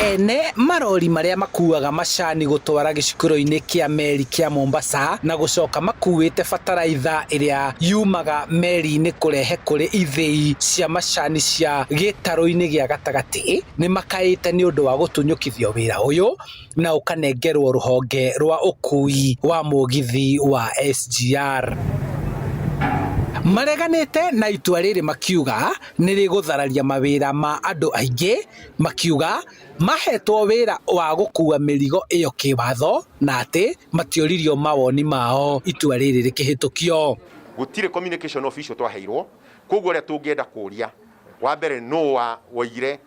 Ene marori marĩa makuaga macani gũtwara gĩcukĩro-inĩ kĩa meri kĩa Mombasa na gũcoka makuĩte bataraitha ĩrĩa yumaga meri-inĩ kũrehe kũrĩ ithĩi cia macani cia gĩtarũ-inĩ gĩa gatagatĩ nĩ makaĩte nĩ ũndũ wa gũtunyũkithio wĩra ũyũ na ũkanengerwo rũhonge rwa ũkui wa mũgithi wa SGR. Mareganĩte na itua rĩrĩ makiuga nĩ rĩgũthararia mawĩra ma andũ aingĩ, makiuga mahetwo wĩra wa gũkua mĩrigo ĩyo kĩwatho na atĩ matioririo mawoni mao itua rĩrĩ rĩkĩhĩtũkio. Gũtirĩ communication official twaheirwo, koguo ũrĩa tũngĩenda kũria, wa mbere nũ wa woigire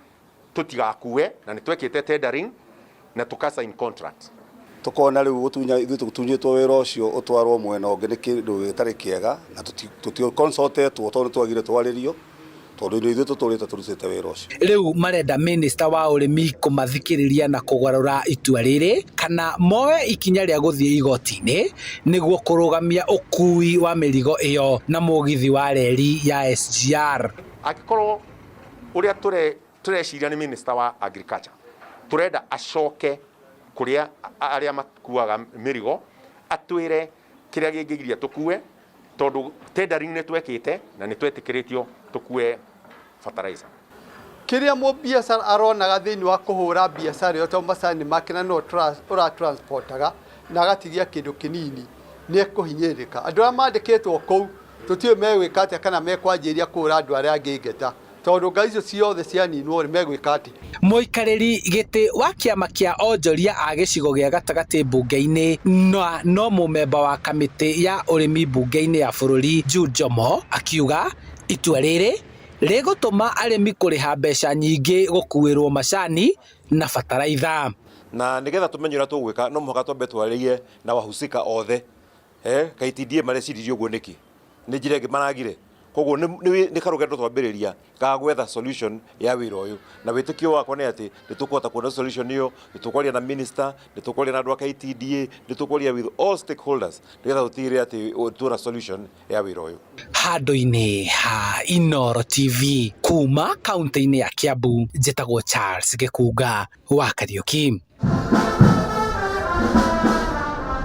tũtigakue, na nĩ twekĩte tendering na tũka sign contract. Tukona rĩu gũtunya ithuĩ tũtunyĩtwo wĩra ũcio ũtwarwo mwena ũngĩ nĩ kĩndũ gĩtarĩ kĩega na tũti consultetwo tondũ nĩ twagire twarĩrio tondũ nĩ ithuĩ tũtũrĩte tũrutĩte wĩra ũcio. Rĩu marenda minista wa ũrĩmi kũmathikĩrĩria na kũgarũra itua rĩrĩ kana moe ikinya rĩa gũthiĩ igoti-inĩ nĩguo kũrũgamia ũkui wa mĩrigo ĩyo na mũgithi wa reri ya SGR. Angĩkorwo ũrĩa tũreciria nĩ minister wa agriculture, tũrenda acoke kũrĩa arĩa makuaga mĩrigo atwĩre kĩrĩa kĩngĩgiria tũkue, tondũ tendering nĩ twekĩte na nĩ twetĩkĩrĩtio tũkue fertilizer. Kĩrĩa mũbiacara aronaga thĩinĩ wa kũhũra biacara ĩyo, tondũ macani make na no ũratransportaga na agatigia kĩndũ kĩnini, nĩ ekũhinyĩrĩrĩka. Andũ arĩa mandĩkĩtwo kũu tũtiũĩ megwĩka atĩa kana mekwanjĩrĩria kũhũra andũ arĩa angĩ ngeta, tondũ ngari icio ciothe cianinwo rĩ, megwĩka atĩa? Mũikarĩri gĩtĩ wa kĩama kĩa onjoria a gĩcigo gĩa gatagatĩ mbunge-inĩ na no mũmemba wa kamĩtĩ ya ũrĩmi mbunge-inĩ ya bũrũri Jude Njomo akiuga itua rĩrĩ rĩgũtũma arĩmi kũrĩha mbeca nyingĩ gũkuĩrwo macani na bataraitha. Na nĩgetha tũmenye ũrĩa tũgwĩka no mũhaka twambe twarĩrie na wahusika othe. KTDA mareciririe ũguo nĩkĩ? Nĩ njĩra ĩngĩ maragire? Koguo nĩ karũgendo twambĩrĩria ga gwetha solution ya wĩra ũyũ, na wĩtĩkio wakwa nĩ atĩ nĩ tũkũhota kuona solution ĩyo. Nĩ tũkwaria na minister, nĩ tũkwaria na andũ a KTDA, nĩ tũkwaria with all stakeholders nĩgetha tũtigĩrĩre atĩ tuona solution ya wĩra ũyũ. Handũ-inĩ ha Inooro TV kuma kaunti-inĩ ya Kiambu, njĩtagwo Charles Gĩkunga wa Kariuki.